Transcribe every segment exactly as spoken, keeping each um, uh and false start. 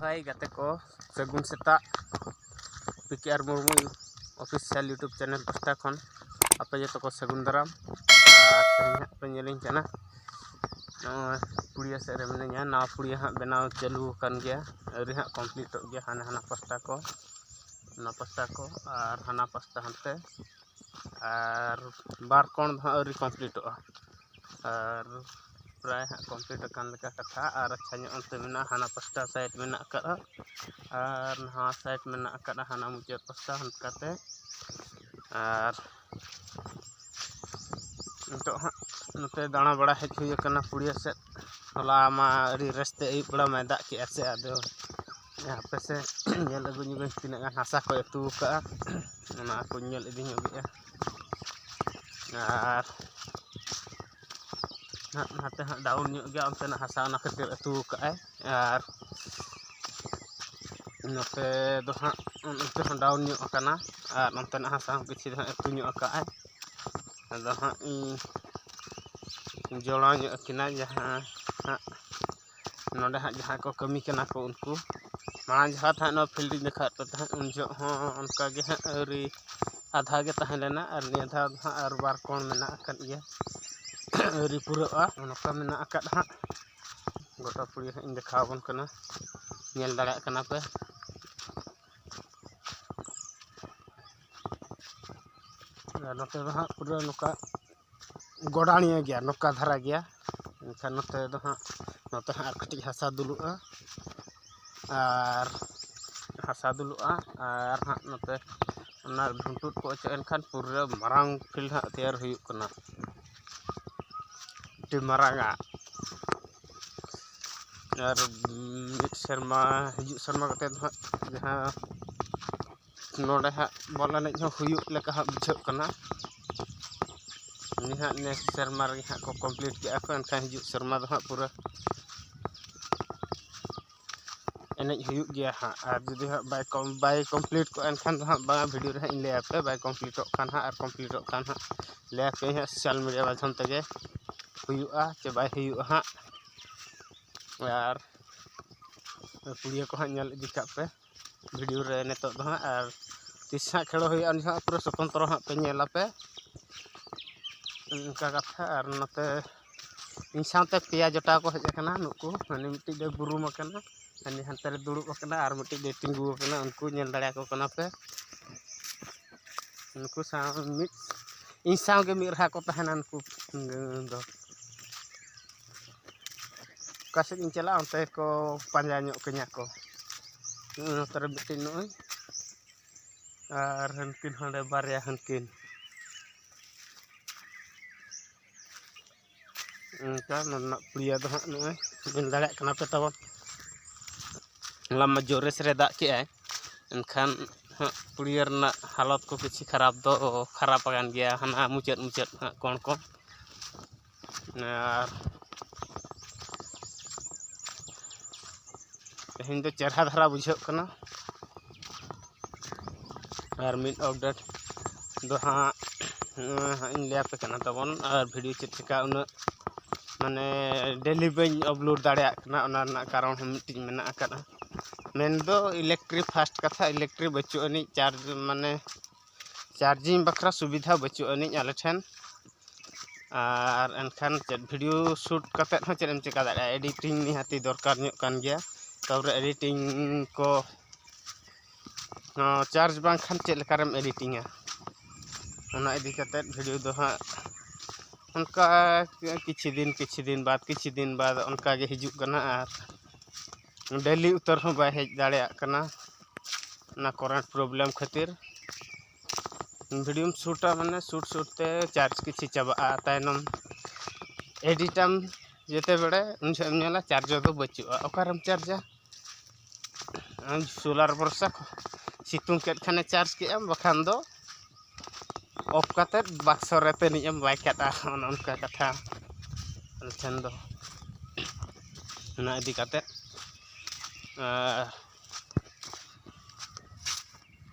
ᱦᱟᱭ ᱜᱟᱛᱮ ᱠᱚ, ᱥᱟᱹᱜᱩᱱ ᱥᱮᱛᱟᱜ᱾ ᱯᱤ ᱠᱮ ᱟᱨ ᱢᱩᱨᱢᱩ Official YouTube channel ᱯᱟᱥᱴᱟ ᱠᱷᱚᱱ ᱟᱯᱮ ᱡᱚᱛᱚ ᱠᱚ ᱥᱟᱹᱜᱩᱱ ᱫᱟᱨᱟᱢ᱾ ᱟᱨ ᱛᱮᱦᱮᱧ ᱦᱟᱸᱜ ᱯᱮ ᱧᱮᱞᱤᱧ ᱠᱟᱱᱟ, ᱱᱚᱜᱼᱚᱭ ᱯᱩᱲᱤᱭᱟᱹ ᱥᱮᱫ ᱨᱮ ᱢᱤᱱᱟᱹᱧᱟ᱾ ᱱᱟᱣᱟ ᱯᱩᱲᱤᱭᱟᱹ ᱦᱟᱸᱜ ᱵᱮᱱᱟᱣ ᱪᱟᱹᱞᱩ ᱟᱠᱟᱱ ᱜᱮᱭᱟ, ᱟᱹᱣᱨᱤ ᱦᱟᱸᱜ ᱠᱚᱢᱯᱞᱤᱴᱚᱜ ᱜᱮᱭᱟ᱾ ᱦᱟᱱᱟ ᱦᱟᱱᱟ ᱯᱟᱥᱴᱟ ᱠᱚ, ᱚᱱᱟ ᱯᱟᱥᱴᱟ ᱠᱚ ᱟᱨ ᱦᱟᱱᱟ ᱯᱟᱥᱴᱟ ᱦᱟᱱᱛᱮ, ᱟᱨ ᱵᱟᱨ ᱠᱚᱬ ᱫᱚ ᱦᱟᱸᱜ ᱟᱹᱣᱨᱤ ᱠᱚᱢᱯᱞᱤᱴᱚᱜᱼᱟ᱾ ᱟᱨ ᱯᱨᱟᱭ ᱦᱟᱸᱜ ᱠᱚᱢᱯᱞᱤᱴ ᱟᱠᱟᱱ ᱞᱮᱠᱟ ᱠᱟᱛᱷᱟ᱾ ᱟᱨ ᱟᱪᱪᱷᱟ ᱧᱚᱜ ᱚᱱᱛᱮ ᱢᱮᱱᱟᱜᱼᱟ, ᱦᱟᱱᱟ ᱯᱟᱥᱴᱟ ᱥᱟᱭᱤᱰ ᱢᱮᱱᱟᱜ ᱟᱠᱟᱫᱼᱟ, ᱟᱨ ᱱᱚᱣᱟ ᱥᱟᱭᱤᱰ ᱢᱮᱱᱟᱜ ᱟᱠᱟᱫᱼᱟ, ᱦᱟᱱᱟ ᱢᱩᱪᱟᱹᱫ ᱯᱟᱥᱴᱟ ᱚᱱᱠᱟᱛᱮ᱾ ᱟᱨ ᱱᱤᱛᱚᱜ ᱦᱟᱸᱜ ᱱᱚᱛᱮ ᱫᱟᱬᱟ ᱵᱟᱲᱟ ᱦᱮᱡ ᱦᱩᱭ ᱟᱠᱟᱱᱟ ᱯᱩᱲᱤᱭᱟᱹ ᱥᱮᱫ᱾ ᱦᱚᱞᱟ ᱢᱟ ᱟᱹᱰᱤ ᱨᱟᱹᱥᱠᱟᱹ ᱟᱹᱭᱩᱵ ᱵᱮᱲᱟ ᱢᱟᱭ ᱫᱟᱜ ᱠᱮᱜᱼᱟ ᱥᱮ, ᱟᱫᱚ ᱦᱟᱯᱮ ᱥᱮ ᱧᱮᱞ ᱟᱹᱜᱩ ᱧᱚᱜᱟᱹᱧ ᱛᱤᱱᱟᱹᱜ ᱜᱟᱱ ᱦᱟᱥᱟ ᱠᱚᱭ ᱟᱹᱛᱩ ᱟᱠᱟᱫᱼᱟ, ᱚᱱᱟ ᱠᱚᱧ ᱧᱮᱞ ᱤᱫᱤ ᱧᱚᱜᱮᱜᱼᱟ᱾ ᱟᱨ ᱦᱟᱸᱜ ᱱᱟᱛᱮ ᱦᱟᱸᱜ ᱰᱟᱣᱩᱱ ᱧᱚᱜ ᱜᱮᱭᱟ ᱚᱱᱛᱮᱱᱟᱜ ᱦᱟᱥᱟ, ᱚᱱᱟ ᱠᱷᱟᱹᱛᱤᱨ ᱟᱹᱛᱩ ᱟᱠᱟᱫᱼᱟᱭ᱾ ᱟᱨ ᱱᱚᱛᱮ ᱫᱚ ᱦᱟᱸᱜ ᱚᱱᱛᱮ ᱦᱚᱸ ᱰᱟᱣᱩᱱ ᱧᱚᱜ ᱟᱠᱟᱱᱟ, ᱟᱨ ᱱᱚᱛᱮᱱᱟᱜ ᱦᱟᱥᱟ ᱦᱚᱸ ᱠᱤᱪᱷᱩ ᱫᱚ ᱦᱟᱸᱜ ᱟᱹᱛᱩ ᱧᱚᱜ ᱟᱠᱟᱫᱼᱟᱭ᱾ ᱟᱫᱚ ᱦᱟᱸᱜ ᱤᱧ ᱡᱚᱲᱟᱣ ᱧᱚᱜ ᱟᱹᱠᱤᱱᱟ ᱡᱟᱦᱟᱸ ᱦᱟᱸᱜ ᱱᱚᱰᱮ ᱦᱟᱸᱜ ᱡᱟᱦᱟᱸ ᱠᱚ ᱠᱟᱹᱢᱤ ᱠᱟᱱᱟ ᱠᱚ ᱩᱱᱠᱩ᱾ ᱢᱟᱲᱟᱝ ᱡᱚᱠᱷᱟ ᱛᱟᱦᱮᱸᱫ ᱱᱚᱣᱟ ᱯᱷᱤᱞᱰ ᱤᱧ ᱫᱮᱠᱷᱟᱣᱮᱫ ᱯᱮ ᱛᱟᱦᱮᱸᱫ, ᱩᱱ ᱡᱚᱦᱚᱜ ᱦᱚᱸ ᱚᱱᱠᱟ ᱜᱮ ᱦᱟᱸᱜ ᱟᱹᱣᱨᱤ, ᱟᱫᱷᱟ ᱜᱮ ᱛᱟᱦᱮᱸ ᱞᱮᱱᱟ, ᱟᱨ ᱱᱤᱭᱟᱹ ᱫᱷᱟᱣ ᱫᱚ ᱦᱟᱸᱜ ᱟᱨ ᱵᱟᱨ ᱠᱚᱬ ᱢᱮᱱᱟᱜ ᱟᱠᱟᱫ ᱜᱮᱭᱟ, ᱟᱹᱣᱨᱤ ᱯᱩᱨᱟᱹᱜᱼᱟ᱾ ᱱᱚᱝᱠᱟ ᱢᱮᱱᱟᱜ ᱟᱠᱟᱫ ᱦᱟᱸᱜ, ᱜᱚᱴᱟ ᱯᱩᱲᱤ ᱦᱟᱸᱜ ᱤᱧ ᱫᱮᱠᱷᱟᱣ ᱟᱵᱚᱱ ᱠᱟᱱᱟ, ᱧᱮᱞ ᱫᱟᱲᱮᱭᱟᱜ ᱠᱟᱱᱟ ᱯᱮ᱾ ᱟᱨ ᱱᱚᱛᱮ ᱫᱚ ᱦᱟᱸᱜ ᱯᱩᱨᱟᱹ ᱱᱚᱝᱠᱟ ᱜᱚᱰᱟᱬᱤᱭᱟᱹ ᱜᱮᱭᱟ, ᱱᱚᱝᱠᱟ ᱫᱷᱟᱨᱟ ᱜᱮᱭᱟ᱾ ᱮᱱᱠᱷᱟᱱ ᱱᱚᱛᱮ ᱫᱚ ᱦᱟᱸᱜ, ᱱᱚᱛᱮ ᱦᱟᱸᱜ ᱟᱨ ᱠᱟᱹᱴᱤᱡ ᱦᱟᱥᱟ ᱫᱩᱞᱩᱜᱼᱟ, ᱟᱨ ᱦᱟᱥᱟ ᱫᱩᱞᱩᱜᱼᱟ, ᱟᱨ ᱦᱟᱸᱜ ᱱᱚᱛᱮ ᱚᱱᱟ ᱰᱷᱩᱱᱴᱩᱫ ᱠᱚ ᱚᱪᱚᱜ ᱮᱱᱠᱷᱟᱱ ᱯᱩᱨᱟᱹ ᱢᱟᱨᱟᱝ ᱯᱷᱤᱞᱰ ᱦᱟᱸᱜ ᱛᱮᱭᱟᱨ ᱦᱩᱭᱩᱜ ᱠᱟᱱᱟ, ᱟᱹᱰᱤ ᱢᱟᱨᱟᱝᱟᱜ᱾ ᱟᱨ ᱢᱤᱫ ᱥᱮᱨᱢᱟ, ᱦᱤᱡᱩᱜ ᱥᱮᱨᱢᱟ ᱠᱟᱛᱮ ᱫᱚ ᱦᱟᱸᱜ ᱡᱟᱦᱟᱸ ᱱᱚᱰᱮ ᱦᱟᱸᱜ ᱵᱚᱞ ᱮᱱᱮᱡ ᱦᱚᱸ ᱦᱩᱭᱩᱜ ᱞᱮᱠᱟ ᱦᱟᱸᱜ ᱵᱩᱡᱷᱟᱹᱜ ᱠᱟᱱᱟ᱾ ᱩᱱᱤ ᱦᱟᱸᱜ ᱱᱮᱠᱥᱴ ᱥᱮᱨᱢᱟ ᱨᱮᱜᱮ ᱦᱟᱸᱜ ᱠᱚ ᱠᱚᱢᱯᱞᱤᱴ ᱠᱮᱜᱼᱟ ᱠᱚ, ᱮᱱᱠᱷᱟᱱ ᱦᱤᱡᱩᱜ ᱥᱮᱨᱢᱟ ᱫᱚ ᱦᱟᱸᱜ ᱯᱩᱨᱟᱹ ᱮᱱᱮᱡ ᱦᱩᱭᱩᱜ ᱜᱮᱭᱟ ᱦᱟᱸᱜ᱾ ᱟᱨ ᱡᱩᱫᱤ ᱦᱟᱸᱜ ᱵᱟᱭ ᱠᱚᱢ, ᱵᱟᱭ ᱠᱚᱢᱯᱞᱤᱴ ᱠᱚᱜᱼᱟ, ᱮᱱᱠᱷᱟᱱ ᱫᱚ ᱦᱟᱸᱜ ᱵᱟᱝᱟ, ᱵᱷᱤᱰᱤᱭᱳ ᱨᱮ ᱦᱟᱸᱜ ᱤᱧ ᱞᱟᱹᱭ ᱟᱯᱮᱭᱟ, ᱵᱟᱭ ᱠᱚᱢᱯᱞᱤᱴᱚᱜ ᱠᱷᱟᱱ ᱦᱟᱸᱜ ᱟᱨ ᱠᱚᱢᱯᱞᱤᱴᱚᱜ ᱠᱷᱟᱱ ᱦᱟᱸᱜ ᱞᱟᱹᱭ ᱟᱯᱮᱭᱟᱹᱧ ᱦᱟᱸᱜ ᱥᱳᱥᱟᱞ ᱢᱤᱰᱤᱭᱟ ᱢᱟᱫᱽᱫᱷᱚᱢ ᱛᱮᱜᱮ ᱦᱩᱭᱩᱜᱼᱟ ᱪᱮ ᱵᱟᱭ ᱦᱩᱭᱩᱜᱼᱟ ᱦᱟᱸᱜ᱾ ᱟᱨ ᱯᱩᱲᱤᱭᱟᱹ ᱠᱚ ᱦᱟᱸᱜ ᱧᱮᱞ ᱤᱫᱤ ᱠᱟᱜ ᱯᱮ ᱵᱷᱤᱰᱤᱭᱳ ᱨᱮ ᱱᱤᱛᱚᱜ ᱫᱚ ᱦᱟᱸᱜ, ᱟᱨ ᱛᱤᱥ ᱦᱟᱸᱜ ᱠᱷᱮᱞᱳ ᱦᱩᱭᱩᱜᱼᱟ, ᱩᱱ ᱡᱚᱦᱚᱜ ᱯᱩᱨᱟᱹ ᱥᱚᱛᱚᱱᱛᱨᱚ ᱦᱟᱸᱜ ᱯᱮ ᱧᱮᱞ ᱟᱯᱮ᱾ ᱚᱱᱠᱟ ᱠᱟᱛᱷᱟ᱾ ᱟᱨ ᱱᱚᱛᱮ ᱤᱧ ᱥᱟᱶᱛᱮ ᱯᱮᱭᱟ ᱡᱚᱴᱟᱣ ᱠᱚ ᱦᱮᱡ ᱟᱠᱟᱱᱟ ᱱᱩᱠᱩ, ᱦᱟᱹᱱᱤ ᱢᱤᱫᱴᱤᱡ ᱫᱚᱭ ᱵᱩᱨᱩᱢ ᱟᱠᱟᱱᱟ, ᱦᱟᱹᱱᱤ ᱦᱟᱱᱛᱮ ᱨᱮ ᱫᱩᱲᱩᱵ ᱟᱠᱟᱱᱟ, ᱟᱨ ᱢᱤᱫᱴᱤᱡ ᱫᱚᱭ ᱛᱤᱸᱜᱩ ᱟᱠᱟᱱᱟ᱾ ᱩᱱᱠᱩ ᱧᱮᱞ ᱫᱟᱲᱮᱭᱟᱠᱚ ᱠᱟᱱᱟ ᱯᱮ᱾ ᱩᱱᱠᱩ ᱥᱟᱶ ᱢᱤᱫ, ᱤᱧ ᱥᱟᱶ ᱜᱮ ᱢᱤᱫ ᱨᱟᱦᱟ ᱠᱚ ᱛᱟᱦᱮᱱᱟ ᱩᱱᱠᱩ ᱫᱚ᱾ ᱚᱠᱟ ᱥᱮᱫ ᱤᱧ ᱪᱟᱞᱟᱜᱼᱟ, ᱚᱱᱛᱮ ᱠᱚ ᱯᱟᱸᱡᱟ ᱧᱚᱜ ᱠᱟᱹᱧᱟ ᱠᱚ᱾ ᱱᱚᱜᱼᱚᱭ ᱱᱚᱛᱮ ᱨᱮ ᱢᱤᱫᱴᱤᱡ ᱱᱚᱜᱼᱚᱭ, ᱟᱨ ᱦᱟᱱᱠᱤᱱ ᱦᱟᱸᱰᱮ ᱵᱟᱨᱭᱟ ᱦᱟᱱᱠᱤᱱ᱾ ᱚᱱᱠᱟ ᱱᱚᱣᱟ ᱨᱮᱱᱟᱜ ᱯᱩᱲᱤᱭᱟᱹ ᱫᱚ ᱦᱟᱸᱜ ᱱᱚᱜᱼᱚᱭ ᱧᱮᱞ ᱫᱟᱲᱮᱭᱟᱜ ᱠᱟᱱᱟ ᱯᱮ ᱛᱟᱵᱚᱱ᱾ ᱦᱚᱞᱟ ᱢᱟ ᱡᱳᱨᱮ ᱥᱮᱨᱮ ᱫᱟᱜ ᱠᱮᱜᱼᱟᱭ, ᱮᱱᱠᱷᱟᱱ ᱦᱟᱸᱜ ᱯᱩᱲᱤᱭᱟᱹ ᱨᱮᱱᱟᱜ ᱦᱟᱞᱚᱛ ᱠᱚ ᱠᱤᱪᱷᱩ ᱠᱷᱟᱨᱟᱯ ᱫᱚ ᱠᱷᱟᱨᱟᱯ ᱟᱠᱟᱱ ᱜᱮᱭᱟ, ᱦᱟᱱᱟ ᱢᱩᱪᱟᱹᱫ ᱢᱩᱪᱟᱹᱫ ᱦᱟᱸᱜ ᱠᱚᱬ ᱠᱚ᱾ ᱟᱨ ᱛᱮᱦᱮᱧ ᱫᱚ ᱪᱮᱨᱦᱟ ᱫᱷᱟᱨᱟ ᱵᱩᱡᱷᱟᱹᱜ ᱠᱟᱱᱟ᱾ ᱟᱨ ᱢᱤᱫ ᱟᱯᱰᱮᱴ ᱫᱚ ᱦᱟᱸᱜ, ᱱᱚᱜᱼᱚᱭ ᱦᱟᱸᱜ ᱤᱧ ᱞᱟᱹᱭ ᱟᱯᱮ ᱠᱟᱱᱟ ᱛᱟᱵᱚᱱ, ᱟᱨ ᱵᱷᱤᱰᱤᱭᱳ ᱪᱮᱫ ᱪᱤᱠᱟ ᱩᱱᱟᱹᱜ ᱢᱟᱱᱮ ᱰᱮᱞᱤ ᱵᱟᱹᱧ ᱟᱯᱞᱳᱰ ᱫᱟᱲᱮᱭᱟᱜ ᱠᱟᱱᱟ, ᱚᱱᱟ ᱨᱮᱱᱟᱜ ᱠᱟᱨᱚᱱ ᱦᱚᱸ ᱢᱤᱫᱴᱤᱡ ᱢᱮᱱᱟᱜ ᱟᱠᱟᱫᱼᱟ᱾ ᱢᱮᱱᱫᱚ ᱤᱞᱮᱠᱴᱨᱤᱠ ᱯᱷᱟᱥᱴ ᱠᱟᱛᱷᱟ, ᱤᱞᱮᱠᱴᱨᱤᱠ ᱵᱟᱹᱪᱩᱜ ᱟᱹᱱᱤᱡ, ᱪᱟᱨᱡᱽ ᱢᱟᱱᱮ ᱪᱟᱨᱡᱤᱝ ᱵᱟᱠᱷᱨᱟ ᱥᱩᱵᱤᱫᱷᱟ ᱵᱟᱹᱪᱩᱜ ᱟᱹᱱᱤᱡ ᱟᱞᱮ ᱴᱷᱮᱱ᱾ ᱟᱨ ᱮᱱᱠᱷᱟᱱ ᱪᱮᱫ ᱵᱷᱤᱰᱤᱭᱳ ᱥᱩᱴ ᱠᱟᱛᱮᱫ ᱦᱚᱸ ᱪᱮᱫ ᱮᱢ ᱪᱤᱠᱟ ᱫᱟᱲᱮᱭᱟᱜᱼᱟ? ᱮᱰᱤᱴᱤᱝ ᱱᱤᱦᱟᱹᱛᱤ ᱫᱚᱨᱠᱟᱨ ᱧᱚᱜ ᱠᱟᱱ ᱜᱮᱭᱟ᱾ ᱛᱟᱨᱯᱚᱨᱮ ᱮᱰᱤᱴᱤᱝ ᱠᱚ, ᱦᱚᱸ, ᱪᱟᱨᱡᱽ ᱵᱟᱝᱠᱷᱟᱱ ᱪᱮᱫ ᱞᱮᱠᱟᱨᱮᱢ ᱮᱰᱤᱴᱤᱝᱟ? ᱚᱱᱟ ᱤᱫᱤ ᱠᱟᱛᱮᱫ ᱵᱷᱤᱰᱤᱭᱳ ᱫᱚ ᱦᱟᱸᱜ ᱚᱱᱠᱟ ᱠᱤᱪᱷᱩ ᱫᱤᱱ, ᱠᱤᱪᱷᱩ ᱫᱤᱱ ᱵᱟᱫᱽ, ᱠᱤᱪᱷᱩ ᱫᱤᱱ ᱵᱟᱫᱽ ᱚᱱᱠᱟ ᱜᱮ ᱦᱤᱡᱩᱜ ᱠᱟᱱᱟ᱾ ᱟᱨ ᱰᱮᱞᱤ ᱩᱛᱟᱹᱨ ᱦᱚᱸ ᱵᱟᱭ ᱦᱮᱡ ᱫᱟᱲᱮᱭᱟᱜ ᱠᱟᱱᱟ, ᱚᱱᱟ ᱠᱚᱨᱮᱱᱴ ᱯᱨᱚᱵᱞᱮᱢ ᱠᱷᱟᱹᱛᱤᱨ᱾ ᱵᱷᱤᱰᱤᱭᱳᱢ ᱥᱩᱴᱟ ᱢᱟᱱᱮ ᱥᱩᱴ ᱥᱩᱴ ᱛᱮ ᱪᱟᱨᱡᱽ ᱠᱤᱪᱷᱩ ᱪᱟᱵᱟᱜᱼᱟ, ᱛᱟᱭᱱᱚᱢ ᱮᱰᱤᱴᱟᱢ ᱡᱮᱛᱮ ᱵᱮᱲᱮ ᱩᱱ ᱡᱚᱦᱚᱜ ᱮᱢ ᱧᱮᱞᱟ ᱪᱟᱨᱡᱚᱨ ᱫᱚ ᱵᱟᱹᱪᱩᱜᱼᱟ᱾ ᱚᱠᱟᱨᱮᱢ ᱪᱟᱨᱡᱟ? ᱟᱢ ᱥᱳᱞᱟᱨ ᱵᱷᱚᱨᱥᱟ ᱥᱤᱛᱩᱝ ᱠᱮᱫ ᱠᱷᱟᱱᱮ ᱪᱟᱨᱡᱽ ᱠᱮᱫ ᱟᱢ, ᱵᱟᱠᱷᱟᱱ ᱫᱚ ᱚᱯᱷ ᱠᱟᱛᱮᱫ ᱵᱟᱠᱥᱚ ᱨᱮ ᱛᱟᱹᱱᱤᱡ ᱮᱢ ᱵᱟᱭ ᱠᱟᱜᱼᱟ᱾ ᱚᱱᱮ ᱚᱱᱠᱟ ᱠᱟᱛᱷᱟ ᱟᱞᱮ ᱴᱷᱮᱱ ᱫᱚ᱾ ᱚᱱᱟ ᱤᱫᱤ ᱠᱟᱛᱮᱫ, ᱟᱨ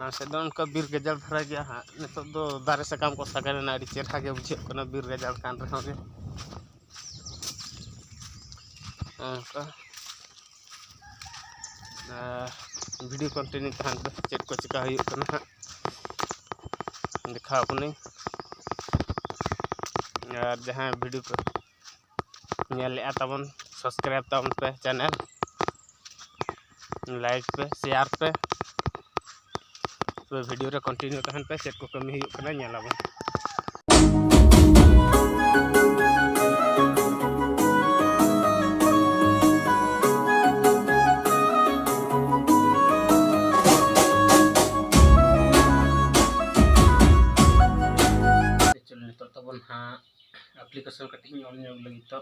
ᱟᱞᱮ ᱥᱮᱫ ᱫᱚ ᱚᱱᱠᱟ ᱵᱤᱨ ᱜᱟᱡᱟᱲ ᱫᱷᱟᱨᱟ ᱜᱮᱭᱟ ᱦᱟᱸᱜ᱾ ᱱᱤᱛᱚᱜ ᱫᱚ ᱫᱟᱨᱮ ᱥᱟᱠᱟᱢ ᱠᱚ ᱥᱟᱜᱮᱱ ᱮᱱᱟ, ᱟᱹᱰᱤ ᱪᱮᱦᱨᱟ ᱜᱮ ᱵᱩᱡᱷᱟᱹᱜ ᱠᱟᱱᱟ ᱵᱤᱨ ᱜᱟᱡᱟᱲ ᱠᱟᱱ ᱨᱮᱦᱚᱸ ᱜᱮ᱾ ᱚᱱᱠᱟ ᱟᱨ ᱵᱷᱤᱰᱤᱭᱳ ᱠᱚᱱᱴᱤᱱᱤᱭᱩ ᱛᱟᱦᱮᱱ ᱯᱮ, ᱪᱮᱫ ᱠᱚ ᱪᱮᱠᱟ ᱦᱩᱭᱩᱜ ᱠᱟᱱᱟ ᱦᱟᱸᱜ ᱫᱮᱠᱷᱟᱣ ᱟᱵᱚᱱᱟᱹᱧ᱾ ᱟᱨ ᱡᱟᱦᱟᱸᱭ ᱵᱷᱤᱰᱤᱭᱳ ᱠᱚ ᱧᱮᱞᱮᱫᱼᱟ ᱛᱟᱵᱚᱱ, ᱥᱟᱵᱥᱠᱨᱟᱭᱤᱵᱽ ᱛᱟᱵᱚᱱ ᱯᱮ ᱪᱮᱱᱮᱞ, ᱞᱟᱭᱤᱠ ᱯᱮ, ᱥᱮᱭᱟᱨ ᱯᱮ᱾ ᱛᱚᱵᱮ ᱵᱷᱤᱰᱤᱭᱳ ᱨᱮ ᱠᱚᱱᱴᱤᱱᱤᱭᱩ ᱛᱟᱦᱮᱱ ᱯᱮ, ᱪᱮᱫ ᱠᱚ ᱠᱟᱹᱢᱤ ᱦᱩᱭᱩᱜ ᱠᱟᱱᱟ ᱧᱮᱞ ᱟᱵᱚᱱ᱾ ᱪᱚᱞᱚ, ᱱᱤᱛᱚᱜ ᱛᱟᱵᱚᱱ ᱦᱟᱸᱜ ᱟᱯᱞᱤᱠᱮᱥᱚᱱ ᱠᱟᱹᱴᱤᱡ ᱤᱧ ᱚᱞ ᱧᱚᱜ ᱞᱟᱹᱜᱤᱫ ᱛᱚ᱾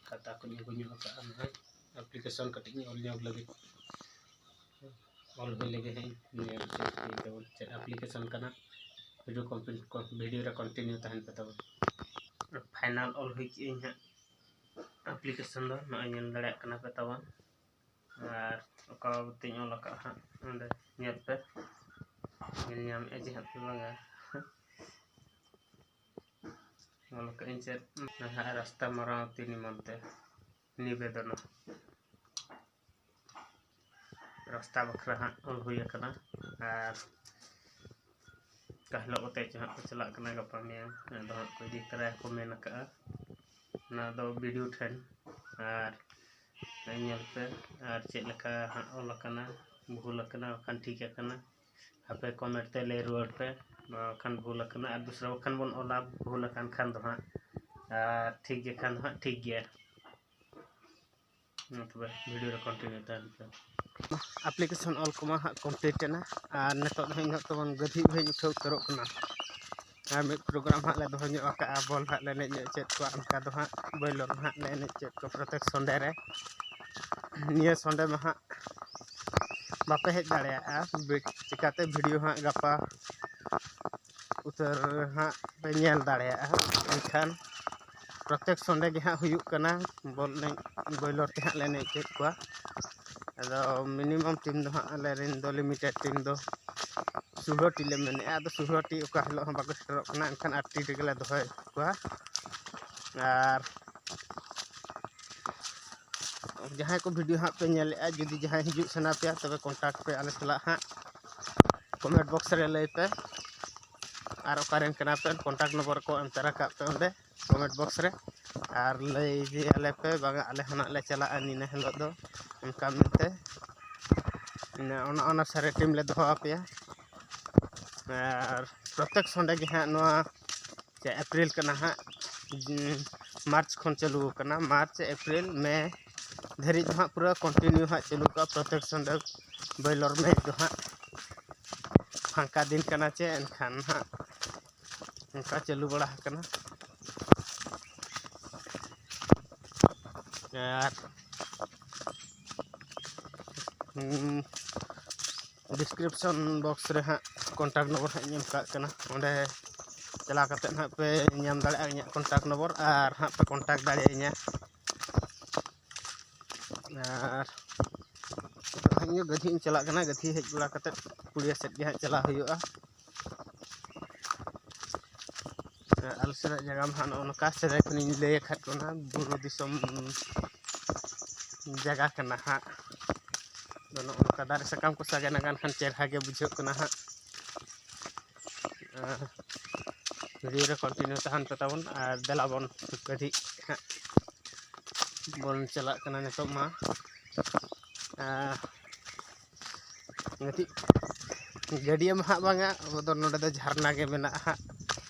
ᱠᱷᱟᱛᱟ ᱠᱚᱧ ᱟᱹᱜᱩ ᱧᱚᱜ ᱟᱠᱟᱫᱼᱟ ᱱᱟᱦᱟᱜ᱾ ᱟᱯᱞᱤᱠᱮᱥᱚᱱ ᱠᱟᱹᱴᱤᱡ ᱤᱧ ᱚᱞ ᱧᱚᱜ ᱞᱟᱹᱜᱤᱫ᱾ ᱚᱞ ᱦᱩᱭ ᱞᱮᱜᱮ ᱦᱟᱸᱜ ᱤᱧ ᱧᱮᱞ ᱦᱚᱪᱚ ᱯᱮ ᱛᱟᱵᱚᱱ ᱪᱮᱫ ᱟᱯᱞᱤᱠᱮᱥᱚᱱ ᱠᱟᱱᱟ᱾ ᱵᱷᱤᱰᱤᱭᱳ ᱠᱚᱢᱯᱞᱤᱴ ᱠᱚ, ᱵᱷᱤᱰᱤᱭᱳ ᱨᱮ ᱠᱚᱱᱴᱤᱱᱤᱭᱩ ᱛᱟᱦᱮᱱ ᱯᱮ ᱛᱟᱵᱚᱱ᱾ ᱯᱷᱟᱭᱱᱟᱞ ᱚᱞ ᱦᱩᱭ ᱠᱮᱜᱼᱟᱹᱧ ᱦᱟᱸᱜ ᱟᱯᱞᱤᱠᱮᱥᱚᱱ ᱫᱚ᱾ ᱱᱚᱜᱼᱚᱭ ᱧᱮᱞ ᱫᱟᱲᱮᱭᱟᱜ ᱠᱟᱱᱟ ᱯᱮ ᱛᱟᱵᱚᱱ᱾ ᱟᱨ ᱚᱠᱟ ᱵᱟᱵᱚᱛᱤᱧ ᱚᱞ ᱟᱠᱟᱫᱼᱟ ᱦᱟᱸᱜ ᱚᱸᱰᱮ ᱧᱮᱞ ᱯᱮ, ᱧᱮᱞ ᱧᱟᱢᱮᱫᱼᱟ ᱡᱮ ᱦᱟᱸᱜ ᱯᱮ ᱵᱟᱝᱟ᱾ ᱚᱞ ᱠᱟᱜ ᱟᱹᱧ ᱪᱮᱫ ᱱᱟᱦᱟᱜ ᱨᱟᱥᱛᱟ ᱢᱟᱨᱟᱣᱛᱤ ᱱᱤᱢᱚᱱᱛᱮ ᱱᱤᱵᱮᱫᱚᱱ᱾ ᱨᱟᱥᱛᱟ ᱵᱟᱠᱷᱨᱟ ᱦᱟᱸᱜ ᱚᱞ ᱦᱩᱭ ᱟᱠᱟᱱᱟ᱾ ᱟᱨ ᱚᱠᱟ ᱦᱤᱞᱳᱜ ᱠᱚᱛᱮ ᱪᱚ ᱦᱟᱸᱜ ᱠᱚ ᱪᱟᱞᱟᱜ ᱠᱟᱱᱟ, ᱜᱟᱯᱟ ᱢᱮᱭᱟᱝ ᱟᱫᱚ ᱦᱟᱸᱜ ᱠᱚ ᱤᱫᱤ ᱛᱚᱨᱟᱭᱟᱠᱚ ᱢᱮᱱ ᱟᱠᱟᱜᱼᱟ᱾ ᱚᱱᱟ ᱫᱚ ᱵᱤ ᱰᱤ ᱳ ᱴᱷᱮᱱ᱾ ᱟᱨ ᱧᱮᱞ ᱯᱮ, ᱟᱨ ᱪᱮᱫ ᱞᱮᱠᱟ ᱦᱟᱸᱜ ᱚᱞ ᱟᱠᱟᱱᱟ, ᱵᱷᱩᱞ ᱟᱠᱟᱱᱟ ᱵᱟᱠᱷᱟᱱ ᱴᱷᱤᱠ ᱟᱠᱟᱱᱟ, ᱟᱯᱮ ᱠᱚᱢᱮᱱᱴ ᱛᱮ ᱞᱟᱹᱭ ᱨᱩᱣᱟᱹᱲ ᱯᱮ᱾ ᱵᱟᱠᱷᱟᱱ ᱵᱷᱩᱞ ᱟᱠᱟᱱᱟ, ᱟᱨ ᱫᱩᱥᱨᱟ ᱵᱟᱠᱷᱟᱱ ᱵᱚᱱ ᱚᱞᱟ ᱵᱷᱩᱞ ᱟᱠᱟᱱ ᱠᱷᱟᱱ ᱫᱚ ᱦᱟᱸᱜ, ᱟᱨ ᱴᱷᱤᱠ ᱜᱮ ᱠᱷᱟᱱ ᱫᱚ ᱦᱟᱸᱜ ᱴᱷᱤᱠ ᱜᱮᱭᱟ᱾ ᱢᱟ ᱛᱚᱵᱮ ᱵᱷᱤᱰᱤᱭᱳ ᱨᱮ ᱠᱚᱱᱴᱤᱱᱤᱭᱩ ᱛᱟᱦᱮᱱ ᱯᱮ᱾ ᱟᱯᱞᱤᱠᱮᱥᱚᱱ ᱚᱞ ᱠᱚᱢᱟ ᱦᱟᱸᱜ ᱠᱚᱢᱯᱞᱤᱴ ᱮᱱᱟ, ᱟᱨ ᱱᱤᱛᱚᱜ ᱫᱚ ᱦᱟᱸᱜ ᱤᱧ ᱦᱟᱸᱜ ᱛᱟᱵᱚᱱ ᱜᱟᱹᱫᱷᱤ ᱩᱵᱷᱟᱹᱧ ᱩᱴᱷᱟᱹᱣ ᱩᱛᱟᱹᱨᱚᱜ ᱠᱟᱱᱟ᱾ ᱟᱨ ᱢᱤᱫ ᱯᱨᱳᱜᱨᱟᱢ ᱦᱟᱸᱜ ᱞᱮ ᱫᱚᱦᱚ ᱧᱚᱜ ᱟᱠᱟᱜᱼᱟ, ᱵᱚᱞ ᱦᱟᱸᱜ ᱞᱮ ᱮᱱᱮᱡ ᱧᱚᱜ ᱪᱮᱫ ᱠᱚᱣᱟ, ᱚᱱᱠᱟ ᱫᱚ ᱦᱟᱸᱜ ᱵᱚᱭᱞᱚᱨ ᱦᱟᱸᱜ ᱞᱮ ᱮᱱᱮᱡ ᱪᱮᱫ ᱠᱚᱣᱟ ᱯᱨᱚᱛᱮᱠ ᱥᱚᱱᱰᱮ ᱨᱮ᱾ ᱱᱤᱭᱟᱹ ᱥᱚᱱᱰᱮ ᱢᱟ ᱦᱟᱸᱜ ᱵᱟᱯᱮ ᱦᱮᱡ ᱫᱟᱲᱮᱭᱟᱜᱼᱟ, ᱵᱤ-, ᱪᱤᱠᱟᱹᱛᱮ ᱵᱷᱤᱰᱤᱭᱳ ᱦᱟᱸᱜ ᱜᱟᱯᱟ ᱩᱛᱟᱹᱨ ᱦᱟᱸᱜ ᱯᱮ ᱧᱮᱞ ᱫᱟᱲᱮᱭᱟᱜᱼᱟ᱾ ᱮᱱᱠᱷᱟᱱ ᱯᱨᱚᱛᱮᱠ ᱥᱚᱱᱰᱮ ᱜᱮ ᱦᱟᱸᱜ ᱦᱩᱭᱩᱜ ᱠᱟᱱᱟ ᱵᱚᱞ ᱮᱱᱮᱡ, ᱵᱚᱭᱞᱚᱨ ᱛᱮ ᱦᱟᱸᱜ ᱞᱮ ᱮᱱᱮᱡ ᱦᱚᱪᱚᱭᱮᱫ ᱠᱚᱣᱟ᱾ ᱟᱫᱚ ᱢᱤᱱᱤᱢᱟᱢ ᱴᱤᱢ ᱫᱚ ᱦᱟᱸᱜ ᱟᱞᱮ ᱨᱮᱱ ᱫᱚ ᱞᱤᱢᱤᱴᱮᱰ ᱴᱤᱢ ᱫᱚ ᱥᱳᱞᱳ ᱴᱤ ᱞᱮ ᱢᱮᱱᱮᱫᱼᱟ᱾ ᱟᱫᱚ ᱥᱳᱞᱳ ᱴᱤ ᱚᱠᱟ ᱦᱤᱞᱳᱜ ᱦᱚᱸ ᱵᱟᱠᱚ ᱥᱮᱴᱮᱨᱚᱜ ᱠᱟᱱᱟ, ᱮᱱᱠᱷᱟᱱ ᱟᱴ ᱴᱤ ᱨᱮᱜᱮ ᱞᱮ ᱫᱚᱦᱚᱭᱮᱫ ᱠᱚᱣᱟ᱾ ᱟᱨ ᱡᱟᱦᱟᱸᱭ ᱠᱚ video ᱦᱟᱸᱜ ᱯᱮ ᱧᱮᱞᱮᱫᱼᱟ, ᱡᱩᱫᱤ ᱡᱟᱦᱟᱸᱭ ᱦᱤᱡᱩᱜ ᱥᱟᱱᱟ ᱯᱮᱭᱟ, ᱛᱚᱵᱮ contact ᱯᱮ ᱟᱞᱮ ᱥᱟᱞᱟᱜ ᱦᱟᱸᱜ, comment box ᱨᱮ ᱞᱟᱹᱭ ᱯᱮ᱾ ᱟᱨ ᱚᱠᱟᱨᱮᱱ ᱠᱟᱱᱟ ᱯᱮ, contact number ᱠᱚ ᱮᱢ ᱛᱟᱨᱟ ᱠᱟᱜ ᱯᱮ ᱚᱸᱰᱮ comment box ᱨᱮ᱾ ᱟᱨ ᱞᱟᱹᱭ ᱤᱫᱤᱭᱟᱞᱮ ᱯᱮ, ᱵᱟᱝᱟ ᱟᱞᱮ ᱦᱚᱸ ᱱᱟᱜ ᱞᱮ ᱪᱟᱞᱟᱜᱼᱟ ᱱᱤᱱᱟᱹ ᱦᱤᱞᱳᱜ ᱫᱚ, ᱚᱱᱠᱟ ᱢᱮᱱᱛᱮ᱾ ᱤᱱᱟᱹ ᱚᱱᱟ ᱚᱱᱩᱥᱟᱨᱮ team ᱞᱮ ᱫᱚᱦᱚ ᱟᱯᱮᱭᱟ᱾ ᱟᱨ ᱯᱨᱚᱛᱮᱠ Sunday ᱜᱮ ᱦᱟᱸᱜ ᱱᱚᱣᱟ ᱪᱮ April ᱠᱟᱱᱟ ᱦᱟᱸᱜ, ᱩᱸ, March ᱠᱷᱚᱱ ᱪᱟᱹᱞᱩ ᱟᱠᱟᱱᱟ, March, April, May ᱫᱷᱟᱹᱨᱤᱡ ᱫᱚ ᱦᱟᱸᱜ ᱯᱩᱨᱟᱹ continue ᱦᱟᱸᱜ ᱪᱟᱹᱞᱩ ᱠᱚᱜᱼᱟ ᱯᱨᱚᱛᱮᱠ Sunday ᱵᱟᱹᱭᱞᱚᱨ ᱢᱮᱪ ᱫᱚ ᱦᱟᱸᱜ᱾ ᱯᱷᱟᱸᱠᱟ ᱫᱤᱱ ᱠᱟᱱᱟ ᱪᱮ, ᱮᱱᱠᱷᱟᱱ ᱦᱟᱸᱜ ᱚᱱᱠᱟ ᱪᱟᱹᱞᱩ ᱵᱟᱲᱟ ᱟᱠᱟᱱᱟ᱾ ᱟᱨ, ᱩᱸ, description box ᱨᱮ ᱦᱟᱸᱜ contact number ᱦᱟᱸᱜ ᱤᱧ ᱮᱢ ᱠᱟᱜ ᱠᱟᱱᱟ, ᱚᱸᱰᱮ ᱪᱟᱞᱟᱣ ᱠᱟᱛᱮᱫ ᱦᱟᱸᱜ ᱯᱮ ᱧᱟᱢ ᱫᱟᱲᱮᱭᱟᱜᱼᱟ ᱤᱧᱟᱹᱜ contact number ᱟᱨ ᱦᱟᱸᱜ ᱯᱮ contact ᱫᱟᱲᱮᱭᱟᱹᱧᱟ᱾ ᱟᱨ ᱤᱧ ᱫᱚ ᱜᱟᱹᱫᱷᱤ ᱤᱧ ᱪᱟᱞᱟᱜ ᱠᱟᱱᱟ, ᱜᱟᱹᱫᱷᱤ ᱦᱮᱡ ᱵᱟᱲᱟ ᱠᱟᱛᱮᱫ ᱯᱩᱲᱤᱭᱟᱹ ᱥᱮᱫ ᱜᱮ ᱦᱟᱸᱜ ᱪᱟᱞᱟᱣ ᱦᱩᱭᱩᱜᱼᱟ᱾ ᱟᱞᱮ ᱥᱮᱱᱟᱜ ᱡᱟᱭᱜᱟ ᱢᱟ ᱦᱟᱸᱜ ᱱᱚᱜᱼᱚ ᱱᱚᱝᱠᱟ, ᱥᱮᱫᱟᱭ ᱠᱷᱚᱱᱤᱧ ᱞᱟᱹᱭ ᱟᱠᱟᱫ ᱵᱚᱱᱟ, ᱵᱩᱨᱩ ᱫᱤᱥᱚᱢ ᱡᱟᱭᱜᱟ ᱠᱟᱱᱟ ᱦᱟᱸᱜ᱾ ᱟᱫᱚ ᱱᱚᱜᱼᱚ ᱱᱚᱝᱠᱟ ᱫᱟᱨᱮ ᱥᱟᱠᱟᱢ ᱠᱚ ᱥᱟᱜᱮᱱ ᱟᱠᱟᱱ ᱠᱷᱟᱱ ᱪᱮᱦᱨᱟ ᱜᱮ ᱵᱩᱡᱷᱟᱹᱜ ᱠᱟᱱᱟ ᱦᱟᱸᱜ᱾ ᱟᱨ video ᱨᱮ continue ᱛᱟᱦᱮᱱ ᱯᱮ ᱛᱟᱵᱚᱱ, ᱟᱨ ᱫᱮᱞᱟ ᱵᱚᱱ ᱠᱟᱹᱴᱤᱡ ᱦᱟᱸᱜ ᱵᱚᱱ ᱪᱟᱞᱟᱜ ᱠᱟᱱᱟ ᱱᱤᱛᱚᱜ ᱢᱟ᱾ ᱟᱨ ᱢᱤᱫᱴᱤᱡ ᱜᱟᱹᱰᱭᱟᱹ ᱢᱟ ᱦᱟᱸᱜ ᱵᱟᱝᱟ, ᱟᱵᱚ ᱫᱚ ᱱᱚᱰᱮ ᱫᱚ ᱡᱷᱟᱨᱱᱟ ᱜᱮ ᱢᱮᱱᱟᱜᱼᱟ ᱦᱟᱸᱜ᱾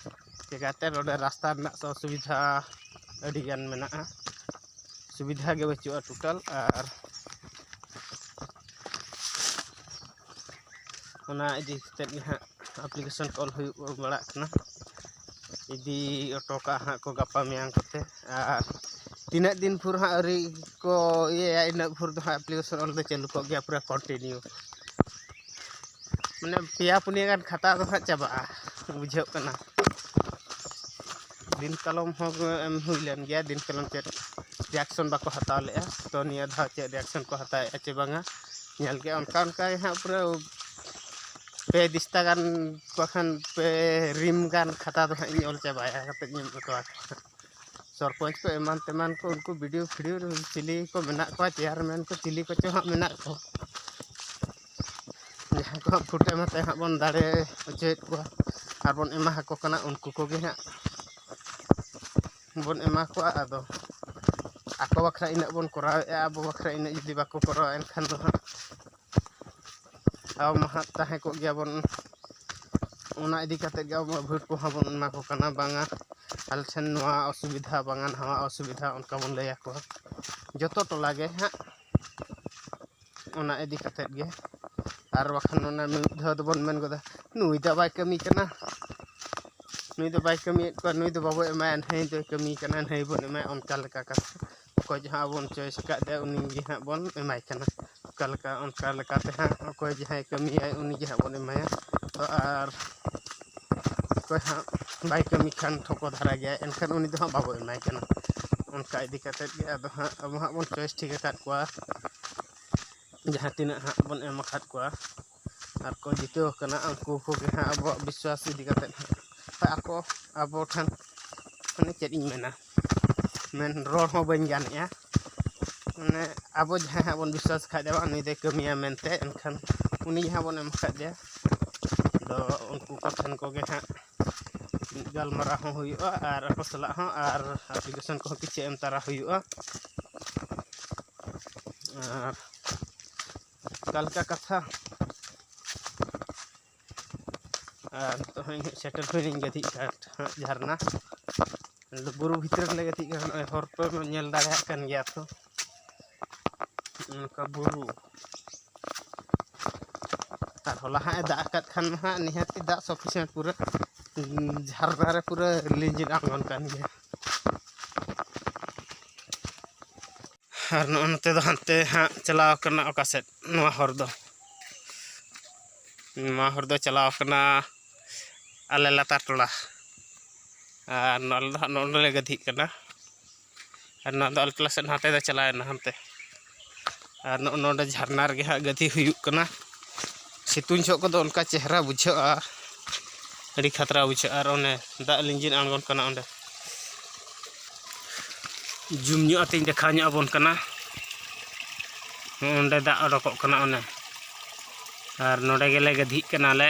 ᱪᱤᱠᱟᱹᱛᱮ ᱱᱚᱰᱮ ᱨᱟᱥᱛᱟ ᱨᱮᱱᱟᱜ ᱚᱥᱩᱵᱤᱫᱷᱟ ᱟᱹᱰᱤᱜᱟᱱ ᱢᱮᱱᱟᱜᱼᱟ, ᱥᱩᱵᱤᱫᱷᱟ ᱜᱮ ᱵᱟᱹᱪᱩᱜᱼᱟ total᱾ ᱟᱨ ᱚᱱᱟ ᱤᱫᱤ ᱠᱟᱛᱮᱫ ᱜᱮ ᱦᱟᱸᱜ application ᱠᱚ ᱚᱞ ᱦᱩᱭᱩᱜ ᱵᱟᱲᱟᱜ ᱠᱟᱱᱟ, ᱤᱫᱤ ᱦᱚᱴᱚ ᱠᱟᱜᱼᱟ ᱦᱟᱸᱜ ᱠᱚ ᱜᱟᱯᱟ ᱢᱮᱭᱟᱝ ᱠᱚᱛᱮ᱾ ᱟᱨ ᱛᱤᱱᱟᱹᱜ ᱫᱤᱱ ᱵᱷᱳᱨ ᱦᱟᱸᱜ ᱟᱹᱣᱨᱤ ᱠᱚ ᱤᱭᱟᱹᱭᱟ, ᱤᱱᱟᱹᱜ ᱵᱷᱳᱨ ᱫᱚ ᱦᱟᱸᱜ application ᱚᱞ ᱫᱚ ᱪᱟᱹᱞᱩ ᱠᱚᱜ ᱜᱮᱭᱟ ᱯᱩᱨᱟᱹ continue᱾ ᱢᱟᱱᱮ ᱯᱮᱭᱟ ᱯᱩᱱᱭᱟᱹ ᱜᱟᱱ ᱠᱷᱟᱛᱟ ᱫᱚ ᱦᱟᱸᱜ ᱪᱟᱵᱟᱜᱼᱟ, ᱵᱩᱡᱷᱟᱹᱜ ᱠᱟᱱᱟ᱾ ᱫᱤᱱ ᱠᱟᱞᱚᱢ ᱦᱚᱸ ᱮᱢ ᱦᱩᱭ ᱞᱮᱱ ᱜᱮᱭᱟ, ᱫᱤᱱ ᱠᱟᱞᱚᱢ ᱪᱮᱫ reaction ᱵᱟᱠᱚ ᱦᱟᱛᱟᱣ ᱞᱮᱜᱼᱟ, ᱛᱚ ᱱᱤᱭᱟᱹ ᱫᱷᱟᱣ ᱪᱮᱫ reaction ᱠᱚ ᱦᱟᱛᱟᱣᱮᱜᱼᱟ ᱪᱮ ᱵᱟᱝᱟ, ᱧᱮᱞ ᱜᱮ ᱚᱱᱠᱟ ᱚᱱᱠᱟ ᱜᱮ ᱦᱟᱸᱜ ᱯᱩᱨᱟᱹ ᱯᱮ ᱫᱤᱥᱛᱟ ᱜᱟᱱ, ᱵᱟᱠᱷᱟᱱ ᱯᱮ ᱨᱤᱢ ᱜᱟᱱ ᱠᱷᱟᱛᱟ ᱫᱚ ᱦᱟᱸᱜ ᱤᱧ ᱚᱞ ᱪᱟᱵᱟᱭᱟ ᱠᱟᱛᱮᱫ ᱤᱧ ᱮᱢ ᱦᱚᱴᱚ ᱟᱠᱚᱣᱟ᱾ ᱥᱚᱨᱯᱚᱧᱪ ᱠᱚ ᱮᱢᱟᱱ ᱛᱮᱢᱟᱱ ᱠᱚ, ᱩᱱᱠᱩ ᱵᱤ ᱰᱤ ᱳ ᱯᱷᱤ ᱰᱤ ᱳ ᱪᱤᱞᱤ ᱠᱚ ᱢᱮᱱᱟᱜ ᱠᱚᱣᱟ, ᱪᱮᱭᱟᱨᱢᱮᱱ ᱠᱚ ᱪᱤᱞᱤ ᱠᱚᱪᱚ ᱦᱟᱸᱜ ᱢᱮᱱᱟᱜ ᱠᱚᱣᱟ, ᱡᱟᱦᱟᱸᱭ ᱠᱚ ᱦᱟᱸᱜ ᱵᱷᱳᱴ ᱮᱢ ᱟᱛᱮ ᱦᱟᱸᱜ ᱵᱚᱱ ᱫᱟᱲᱮ ᱦᱚᱪᱚᱭᱮᱫ ᱠᱚᱣᱟ ᱟᱨ ᱵᱚᱱ ᱮᱢᱟ ᱟᱠᱚ ᱠᱟᱱᱟ, ᱩᱱᱠᱩ ᱠᱚᱜᱮ ᱦᱟᱸᱜ ᱵᱚᱱ ᱮᱢᱟ ᱠᱚᱣᱟ᱾ ᱟᱫᱚ ᱟᱠᱚ ᱵᱟᱠᱷᱨᱟ ᱤᱱᱟᱹᱜ ᱵᱚᱱ ᱠᱚᱨᱟᱣᱮᱫᱼᱟ, ᱟᱵᱚ ᱵᱟᱠᱷᱨᱟ ᱤᱱᱟᱹᱜ ᱡᱩᱫᱤ ᱵᱟᱠᱚ ᱠᱚᱨᱟᱣᱟ, ᱮᱱᱠᱷᱟᱱ ᱫᱚ ᱦᱟᱸᱜ ᱟᱵᱚ ᱢᱟ ᱦᱟᱸᱜ ᱛᱟᱦᱮᱸ ᱠᱚᱜ ᱜᱮᱭᱟᱵᱚᱱ᱾ ᱚᱱᱟ ᱤᱫᱤ ᱠᱟᱛᱮᱫ ᱜᱮ ᱟᱵᱚ ᱵᱷᱳᱴ ᱠᱚᱦᱚᱸ ᱵᱚᱱ ᱮᱢᱟ ᱠᱚ ᱠᱟᱱᱟ, ᱵᱟᱝᱟ ᱟᱞᱮ ᱴᱷᱮᱱ ᱱᱚᱣᱟ ᱚᱥᱩᱵᱤᱫᱷᱟ, ᱵᱟᱝᱟ ᱱᱟᱣᱟ ᱚᱥᱩᱵᱤᱫᱷᱟ, ᱚᱱᱠᱟ ᱵᱚᱱ ᱞᱟᱹᱭ ᱟᱠᱚᱣᱟ ᱡᱚᱛᱚ ᱴᱚᱞᱟ ᱜᱮ ᱦᱟᱸᱜ᱾ ᱚᱱᱟ ᱤᱫᱤ ᱠᱟᱛᱮᱫ ᱜᱮ᱾ ᱟᱨ ᱵᱟᱠᱷᱟᱱ ᱚᱱᱟ ᱢᱤᱫ ᱫᱷᱟᱣ ᱫᱚᱵᱚᱱ ᱢᱮᱱ ᱜᱚᱫᱟ, "ᱱᱩᱭ ᱫᱚ ᱵᱟᱭ ᱠᱟᱹᱢᱤ ᱠᱟᱱᱟ, ᱱᱩᱭ ᱫᱚ ᱵᱟᱭ ᱠᱟᱹᱢᱤᱭᱮᱫ ᱠᱚᱣᱟ, ᱱᱩᱭ ᱫᱚ ᱵᱟᱵᱚ ᱮᱢᱟᱭᱟ, ᱱᱟᱹᱭ ᱫᱚᱭ ᱠᱟᱹᱢᱤ ᱠᱟᱱᱟ, ᱱᱟᱹᱭ ᱵᱚᱱ ᱮᱢᱟᱭᱟ", ᱚᱱᱠᱟ ᱞᱮᱠᱟ ᱠᱟᱛᱷᱟ᱾ ᱚᱠᱚᱭ ᱡᱟᱦᱟᱸ ᱵᱚᱱ ᱪᱚᱭᱮᱥ ᱟᱠᱟᱫ ᱫᱮᱭᱟ, ᱩᱱᱤ ᱜᱮ ᱦᱟᱸᱜ ᱵᱚᱱ ᱮᱢᱟᱭ ᱠᱟᱱᱟ᱾ ᱚᱠᱟ ᱞᱮᱠᱟ, ᱚᱱᱠᱟ ᱞᱮᱠᱟᱛᱮ ᱦᱟᱸᱜ ᱚᱠᱚᱭ ᱡᱟᱦᱟᱸᱭ ᱠᱟᱹᱢᱤᱭᱟᱭ, ᱩᱱᱤ ᱜᱮ ᱦᱟᱸᱜ ᱵᱚᱱ ᱮᱢᱟᱭᱟ᱾ ᱛᱚ ᱟᱨ ᱚᱠᱚᱭ ᱦᱟᱸᱜ ᱵᱟᱭ ᱠᱟᱹᱢᱤ ᱠᱷᱟᱱ, ᱴᱷᱚᱠᱚ ᱫᱷᱟᱨᱟ ᱜᱮᱭᱟᱭ, ᱮᱱᱠᱷᱟᱱ ᱩᱱᱤ ᱫᱚ ᱦᱟᱸᱜ ᱵᱟᱵᱚ ᱮᱢᱟᱭ ᱠᱟᱱᱟ᱾ ᱚᱱᱠᱟ ᱤᱫᱤ ᱠᱟᱛᱮᱫ ᱜᱮ ᱟᱫᱚ ᱦᱟᱸᱜ ᱟᱵᱚ ᱦᱟᱸᱜ ᱵᱚᱱ ᱪᱚᱭᱮᱥ ᱴᱷᱤᱠ ᱟᱠᱟᱫ ᱠᱚᱣᱟ, ᱡᱟᱦᱟᱸ ᱛᱤᱱᱟᱹᱜ ᱦᱟᱸᱜ ᱵᱚᱱ ᱮᱢ ᱟᱠᱟᱫ ᱠᱚᱣᱟ ᱟᱨ ᱠᱚ ᱡᱤᱛᱟᱹᱣ ᱟᱠᱟᱱᱟ, ᱩᱱᱠᱩ ᱠᱚᱜᱮ ᱦᱟᱸᱜ ᱟᱵᱚᱣᱟᱜ ᱵᱤᱥᱣᱟᱥ ᱤᱫᱤ ᱠᱟᱛᱮᱫ ᱦᱟᱸᱜ ᱟᱠᱚ ᱟᱵᱚ ᱴᱷᱮᱱ, ᱢᱟᱱᱮ ᱪᱮᱫ ᱤᱧ ᱢᱮᱱᱟ, ᱢᱮᱱ ᱨᱚᱲ ᱦᱚᱸ ᱵᱟᱹᱧ ᱜᱟᱱᱮᱜᱼᱟ᱾ ᱢᱟᱱᱮ ᱟᱵᱚ ᱡᱟᱦᱟᱸᱭ ᱦᱟᱸᱜ ᱵᱚᱱ ᱵᱤᱥᱣᱟᱥ ᱠᱷᱟᱡ ᱫᱚ ᱩᱱᱤ ᱫᱚᱭ ᱠᱟᱹᱢᱤᱭᱟ ᱢᱮᱱᱛᱮ, ᱮᱱᱠᱷᱟᱱ ᱩᱱᱤ ᱡᱟᱦᱟᱸ ᱵᱚᱱ ᱮᱢ ᱠᱟᱫᱮᱭᱟ, ᱟᱫᱚ ᱩᱱᱠᱩ ᱠᱚ ᱴᱷᱮᱱ ᱠᱚᱜᱮ ᱦᱟᱸᱜ ᱜᱟᱞᱢᱟᱨᱟᱣ ᱦᱚᱸ ᱦᱩᱭᱩᱜᱼᱟ ᱟᱨ ᱟᱠᱚ ᱥᱟᱞᱟᱜ ᱦᱚᱸ, ᱟᱨ ᱟᱯᱞᱤᱠᱮᱥᱚᱱ ᱠᱚᱦᱚᱸ ᱠᱤᱪᱷᱩ ᱮᱢ ᱛᱟᱨᱟ ᱦᱩᱭᱩᱜᱼᱟ᱾ ᱟᱨ ᱚᱠᱟ ᱞᱮᱠᱟ ᱠᱟᱛᱷᱟ, ᱟᱨ ᱱᱤᱛᱚᱜ ᱦᱚᱸ ᱤᱧ ᱦᱟᱸᱜ ᱥᱮᱴᱮᱨ ᱦᱩᱭᱱᱟᱹᱧ ᱜᱟᱹᱛᱷᱤᱡ ᱜᱷᱟᱴ ᱦᱟᱸᱜ ᱡᱷᱟᱨᱱᱟ᱾ ᱟᱞᱮ ᱫᱚ ᱵᱩᱨᱩ ᱵᱷᱤᱛᱨᱤ ᱨᱮᱞᱮ ᱜᱟᱛᱮᱜ ᱠᱟᱱᱟ᱾ ᱱᱚᱜᱼᱚᱭ ᱦᱚᱨ ᱠᱚ ᱧᱮᱞ ᱫᱟᱲᱮᱭᱟᱜ ᱠᱟᱱ ᱜᱮᱭᱟ ᱛᱚ, ᱱᱚᱝᱠᱟ ᱵᱩᱨᱩ᱾ ᱟᱨ ᱦᱚᱞᱟ ᱦᱟᱸᱜ ᱮ ᱫᱟᱜ ᱟᱠᱟᱫ ᱠᱷᱟᱱ ᱢᱟ ᱦᱟᱸᱜ ᱱᱤᱦᱟᱹᱛ ᱜᱮ ᱫᱟᱜ sufficient ᱯᱩᱨᱟᱹ, ᱩᱸ, ᱡᱷᱟᱨᱱᱟ ᱨᱮ ᱯᱩᱨᱟᱹ ᱞᱤᱸᱡᱤᱱ ᱟᱬᱜᱚᱱ ᱠᱟᱱ ᱜᱮᱭᱟ᱾ ᱟᱨ ᱱᱚᱜᱼᱚ ᱱᱚᱛᱮ ᱫᱚ ᱦᱟᱱᱛᱮ ᱦᱟᱸᱜ ᱪᱟᱞᱟᱣ ᱠᱟᱱᱟ ᱚᱠᱟ ᱥᱮᱫ, ᱱᱚᱣᱟ ᱦᱚᱨ ᱫᱚ, ᱱᱚᱣᱟ ᱦᱚᱨ ᱫᱚ ᱪᱟᱞᱟᱣ ᱠᱟᱱᱟ ᱟᱞᱮ ᱞᱟᱛᱟᱨ ᱴᱚᱞᱟ᱾ ᱟᱨ ᱱᱚᱣᱟ ᱫᱚ ᱦᱟᱸᱜ ᱱᱚᱜᱼᱚ ᱱᱚᱰᱮ ᱞᱮ ᱜᱟᱹᱫᱷᱤᱜ ᱠᱟᱱᱟ᱾ ᱟᱨ ᱱᱚᱣᱟ ᱫᱚ ᱟᱞᱮ ᱴᱚᱞᱟ ᱥᱮᱫ ᱦᱟᱱᱛᱮ ᱫᱚ ᱪᱟᱞᱟᱣᱮᱱᱟ ᱦᱟᱱᱛᱮ᱾ ᱟᱨ ᱱᱚᱜᱼᱚ ᱱᱚᱰᱮ ᱡᱷᱟᱨᱱᱟ ᱨᱮᱜᱮ ᱦᱟᱸᱜ ᱜᱟᱹᱫᱷᱤ ᱦᱩᱭᱩᱜ ᱠᱟᱱᱟ᱾ ᱥᱤᱛᱩᱝ ᱡᱚᱦᱚᱜ ᱠᱚᱫᱚ ᱚᱱᱠᱟ ᱪᱮᱦᱨᱟ ᱵᱩᱡᱷᱟᱹᱜᱼᱟ, ᱟᱹᱰᱤ ᱠᱷᱟᱛᱨᱟ ᱵᱩᱡᱷᱟᱹᱜᱼᱟ᱾ ᱟᱨ ᱚᱱᱮ ᱫᱟᱜ ᱞᱤᱸᱡᱤᱱ ᱟᱬᱜᱚᱱ ᱠᱟᱱᱟ ᱚᱸᱰᱮ᱾ ᱡᱩᱢ ᱧᱚᱜ ᱟᱛᱮᱧ ᱫᱮᱠᱷᱟᱣ ᱧᱚᱜ ᱟᱵᱚᱱ ᱠᱟᱱᱟ᱾ ᱱᱚᱜᱼᱚ ᱱᱚᱸᱰᱮ ᱫᱟᱜ ᱚᱰᱚᱠᱚᱜ ᱠᱟᱱᱟ ᱚᱱᱮ, ᱟᱨ ᱱᱚᱸᱰᱮ ᱜᱮᱞᱮ ᱜᱟᱹᱫᱷᱤᱜ ᱠᱟᱱᱟᱞᱮ᱾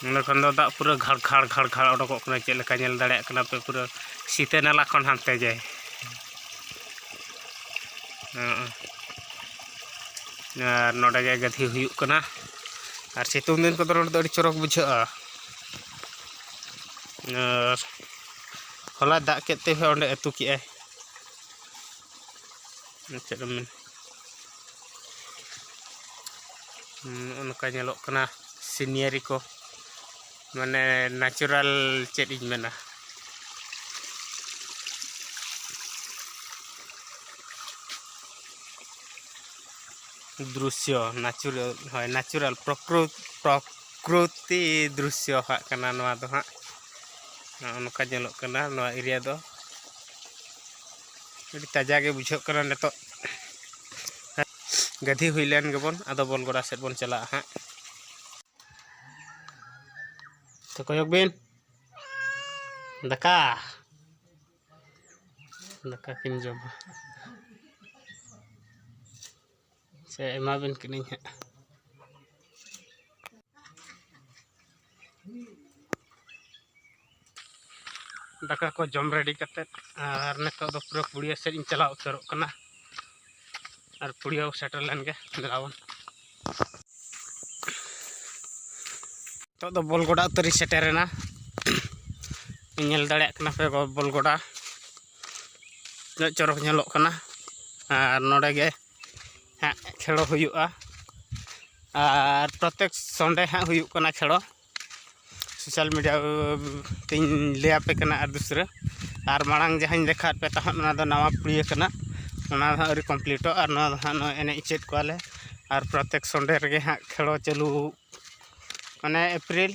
ᱱᱚᱸᱰᱮ ᱠᱷᱚᱱ ᱫᱚ ᱫᱟᱜ ᱯᱩᱨᱟᱹ ᱜᱷᱟᱲ ᱜᱷᱟᱲ ᱜᱷᱟᱲ ᱜᱷᱟᱲ ᱚᱰᱚᱠᱚᱜ ᱠᱟᱱᱟ, ᱪᱮᱫ ᱞᱮᱠᱟ ᱧᱮᱞ ᱫᱟᱲᱮᱭᱟᱜ ᱠᱟᱱᱟ ᱯᱮ, ᱯᱩᱨᱟᱹ ᱥᱤᱛᱟᱹ ᱱᱟᱞᱟ ᱠᱷᱚᱱ ᱦᱟᱱᱛᱮ ᱡᱮ᱾ ᱦᱚᱸ᱾ ᱟᱨ ᱱᱚᱸᱰᱮ ᱜᱮ ᱜᱟᱹᱫᱷᱤ ᱦᱩᱭᱩᱜ ᱠᱟᱱᱟ᱾ ᱟᱨ ᱥᱤᱛᱩᱝ ᱫᱤᱱ ᱠᱚᱫᱚ ᱱᱚᱸᱰᱮ ᱫᱚ ᱟᱹᱰᱤ ᱪᱚᱨᱚᱠ ᱵᱩᱡᱷᱟᱹᱜᱼᱟ᱾ ᱟᱨ ᱦᱚᱞᱟᱭ ᱫᱟᱜ ᱠᱮᱫ ᱛᱮ ᱚᱸᱰᱮ ᱟᱹᱛᱩ ᱠᱮᱜᱼᱟᱭ᱾ ᱪᱮᱫ ᱮᱢ ᱢᱮᱱ? ᱱᱚᱜᱼᱚ ᱱᱚᱝᱠᱟ ᱧᱮᱞᱚᱜ ᱠᱟᱱᱟ ᱥᱤᱱᱤᱭᱟᱨᱤ ᱠᱚ, ᱢᱟᱱᱮ ᱱᱮᱪᱟᱨᱟᱞ, ᱪᱮᱫ ᱤᱧ ᱢᱮᱱᱟ, ᱫᱨᱩᱥᱭᱚ, ᱱᱮᱪᱟᱨᱟᱞ, ᱦᱳᱭ, ᱱᱮᱪᱟᱨᱟᱞ, ᱯᱨᱚᱠᱨᱩ-, ᱯᱨᱚᱠᱨᱩᱛᱤ ᱫᱨᱩᱥᱭᱚ ᱦᱟᱸᱜ ᱠᱟᱱᱟ ᱱᱚᱣᱟ ᱫᱚ ᱦᱟᱸᱜ᱾ ᱱᱚᱜᱼᱚ ᱱᱚᱝᱠᱟ ᱧᱮᱞᱚᱜ ᱠᱟᱱᱟ ᱱᱚᱣᱟ ᱮᱨᱤᱭᱟ ᱫᱚ᱾ ᱟᱹᱰᱤ ᱛᱟᱡᱟ ᱜᱮ ᱵᱩᱡᱷᱟᱹᱜ ᱠᱟᱱᱟ ᱱᱤᱛᱚᱜ᱾ ᱜᱟᱹᱫᱷᱤ ᱦᱩᱭ ᱞᱮᱱ ᱜᱮᱵᱚᱱ, ᱟᱫᱚ ᱵᱚᱞ ᱜᱚᱰᱟ ᱥᱮᱫ ᱵᱚᱱ ᱪᱟᱞᱟᱜᱼᱟ ᱦᱟᱸᱜ᱾ ᱛᱚ ᱠᱚᱭᱚᱜ ᱵᱤᱱ, ᱫᱟᱠᱟ, ᱫᱟᱠᱟ ᱠᱤᱱ ᱡᱚᱢᱟ᱾ ᱥᱮ ᱮᱢᱟ ᱵᱤᱱ ᱠᱟᱹᱱᱟᱹᱧ ᱦᱟᱸᱜ᱾ ᱫᱟᱠᱟ ᱠᱚ ᱡᱚᱢ ᱨᱮᱰᱤ ᱠᱟᱛᱮᱫ, ᱟᱨ ᱱᱤᱛᱚᱜ ᱫᱚ ᱯᱩᱨᱟᱹ ᱯᱩᱲᱤᱭᱟᱹ ᱥᱮᱫ ᱤᱧ ᱪᱟᱞᱟᱣ ᱩᱛᱟᱹᱨᱚᱜ ᱠᱟᱱᱟ᱾ ᱟᱨ ᱯᱩᱲᱤᱭᱟᱹ ᱥᱮᱴᱮᱨ ᱞᱮᱱ ᱜᱮ, ᱫᱮᱞᱟ ᱵᱚᱱ᱾ ᱱᱤᱛᱚᱜ ᱫᱚ ᱵᱚᱞ ᱜᱚᱰᱟ ᱩᱛᱟᱹᱨᱤᱧ ᱥᱮᱴᱮᱨᱮᱱᱟ᱾ ᱧᱮᱞ ᱫᱟᱲᱮᱭᱟᱜ ᱠᱟᱱᱟ ᱯᱮ ᱵᱚᱞ ᱜᱚᱰᱟ, ᱛᱤᱱᱟᱹᱜ ᱪᱚᱨᱚᱠ ᱧᱮᱞᱚᱜ ᱠᱟᱱᱟ᱾ ᱟᱨ ᱱᱚᱰᱮ ᱜᱮ ᱦᱟᱸᱜ ᱠᱷᱮᱞᱳ ᱦᱩᱭᱩᱜᱼᱟ᱾ ᱟᱨ ᱯᱨᱚᱛᱮᱠ ᱥᱚᱱᱰᱮ ᱦᱟᱸᱜ ᱦᱩᱭᱩᱜ ᱠᱟᱱᱟ ᱠᱷᱮᱞᱳ᱾ ᱥᱳᱥᱟᱞ ᱢᱤᱰᱤᱭᱟ ᱛᱤᱧ ᱞᱟᱹᱭᱟᱯᱮ ᱠᱟᱱᱟ ᱟᱨ ᱫᱩᱥᱨᱟᱹ, ᱟᱨ ᱢᱟᱲᱟᱝ ᱡᱟᱦᱟᱸᱧ ᱫᱮᱠᱷᱟᱣᱟᱫ ᱯᱮ ᱛᱟᱦᱮᱸᱫ, ᱚᱱᱟ ᱫᱚ ᱱᱟᱣᱟ ᱯᱩᱲᱤᱭᱟᱹ ᱠᱟᱱᱟ, ᱚᱱᱟ ᱫᱚ ᱦᱟᱸᱜ ᱟᱹᱣᱨᱤ ᱠᱚᱢᱯᱞᱤᱴᱚᱜ, ᱟᱨ ᱱᱚᱣᱟ ᱫᱚ ᱦᱟᱸᱜ ᱱᱚᱜᱼᱚᱭ ᱮᱱᱮᱡ ᱦᱚᱪᱚᱭᱮᱫ ᱠᱚᱣᱟᱞᱮ᱾ ᱟᱨ ᱯᱨᱚᱛᱮᱠ ᱥᱚᱱᱰᱮ ᱨᱮᱜᱮ ᱦᱟᱸᱜ ᱠᱷᱮᱞᱳ ᱪᱟᱹᱞᱩ, ᱢᱟᱱᱮ ᱮᱯᱨᱤᱞ,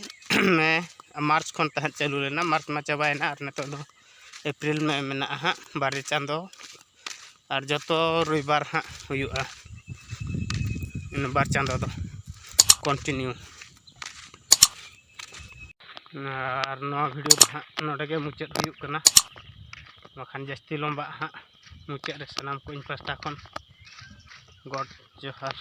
ᱢᱮ, ᱢᱟᱨᱪ ᱠᱷᱚᱱ ᱛᱟᱦᱮᱸᱫ ᱪᱟᱹᱞᱩ ᱞᱮᱱᱟ, ᱢᱟᱨᱪ ᱢᱟ ᱪᱟᱵᱟᱭᱮᱱᱟ, ᱟᱨ ᱱᱤᱛᱚᱜ ᱫᱚ ᱮᱯᱨᱤᱞ, ᱢᱮ ᱢᱮᱱᱟᱜᱼᱟ ᱦᱟᱸᱜ, ᱵᱟᱨᱭᱟ ᱪᱟᱸᱫᱚ᱾ ᱟᱨ ᱡᱚᱛᱚ ᱨᱚᱵᱤᱵᱟᱨ ᱦᱟᱸᱜ ᱦᱩᱭᱩᱜᱼᱟ, ᱤᱱᱟᱹ ᱵᱟᱨ ᱪᱟᱸᱫᱚ ᱫᱚ ᱠᱚᱱᱴᱤᱱᱤᱭᱩ᱾ ᱟᱨ ᱱᱚᱣᱟ ᱵᱷᱤᱰᱤᱭᱳ ᱫᱚ ᱦᱟᱸᱜ ᱱᱚᱰᱮ ᱜᱮ ᱢᱩᱪᱟᱹᱫ ᱦᱩᱭᱩᱜ ᱠᱟᱱᱟ᱾ ᱵᱟᱠᱷᱟᱱ ᱡᱟᱹᱥᱛᱤ ᱞᱚᱢᱵᱟᱜ ᱦᱟᱸᱜ᱾ ᱢᱩᱪᱟᱹᱫ ᱨᱮ ᱥᱟᱱᱟᱢ ᱠᱚ ᱤᱧ ᱯᱟᱥᱴᱟ ᱠᱷᱚᱱ ᱜᱚᱰ ᱡᱚᱦᱟᱨ᱾